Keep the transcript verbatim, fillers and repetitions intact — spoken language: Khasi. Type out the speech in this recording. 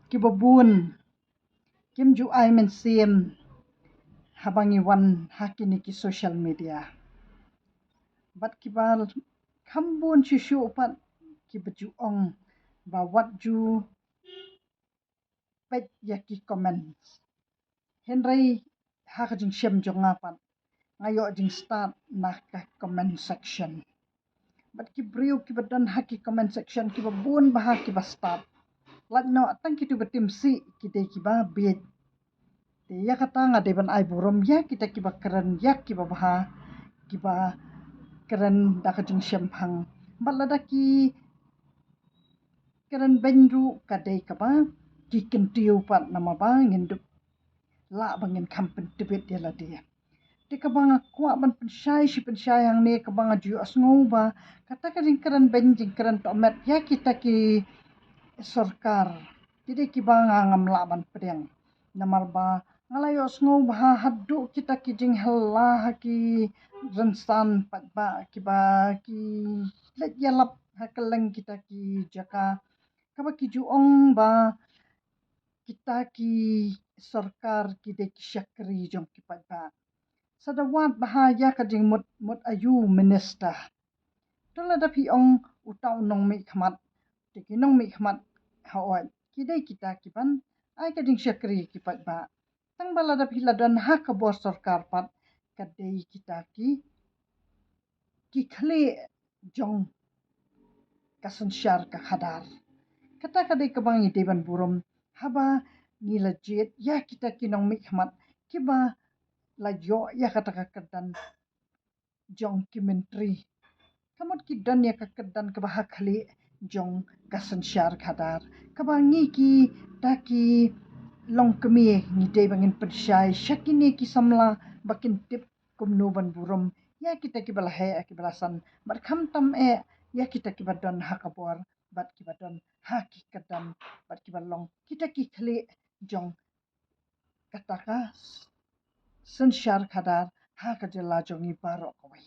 Kiba bun kim ju ai mynsiem haba ngi wan ha kine ki social media. Bad kiba kham bun shuh shuh pat kiba ju ong ba wat ju peit ïa ki comments. Hynrei ha ka jingshem jong nga pat nga ïoh jingstad na ka comment section. Bad ki briew kiba don ha ki comment section kiba bun bha kiba stad. Lait noh tang kito ba tim sih ki dei kiba bieit. Te ïa kata nga dei ban ai burom ïa kita kiba kren ïa kiba bha, kiba kren da ka jingshemphang. Bad lada ki kren beiñ ruh ka dei kaba ki kyntiew pat namar ba ngin dup lah ba ngin kham pyntbit ïa lade. Te kaba nga kwah ban pynshai shi pynshai hangne kaba nga ju ïohsngew ba kata ka jingkren beiñ jingkren tohmet ïa kita ki sorkar ki dei kiba nga ngam lah ban pdiang. Namar ba nga la ïohsngew ba ha haduh kita ki jinghylla ha ki rynsan paidbah kiba ki leit ïalap ha kylleng kita ki jaka kaba ki ju ong ba kita ki sorkar ki dei ki shakri jong ki paidbah. Sa da wad bha ïa ka jingmut mut aïu minister. To lada phi ong uta u nongmihkhmat, te ki nongmihkhmat ha oi ki dei kita kiban ai ka jingshakri ki paidbah. Tang ba lada phi la don ha ka bor sorkar pat ka dei kita ki ki khlieh jong ka synshar ka khadar. Kata ka dei kaba ngi dei ban burom haba ngi la jied ïa kita ki nongmihkhmat kiba la ïoh ïa kata ka kyrdan jong ki myntri. Ka mut ki don ïa ka kyrdan kaba ha khlieh jong ka synshar khadar kaba ngi kita ki longkmie ngi dei ba ngin pynshai sha kine ki samla ba kin tip kumno ban burom ïa kita kiba la heh kiba la san bad khamtam eh ïa kita kiba don ha ka bor bad kiba don ha ki kyrdan bad kiba long kita ki khlieh jong kata ka synshar khadar ha ka jylla jong ngi baroh kawei.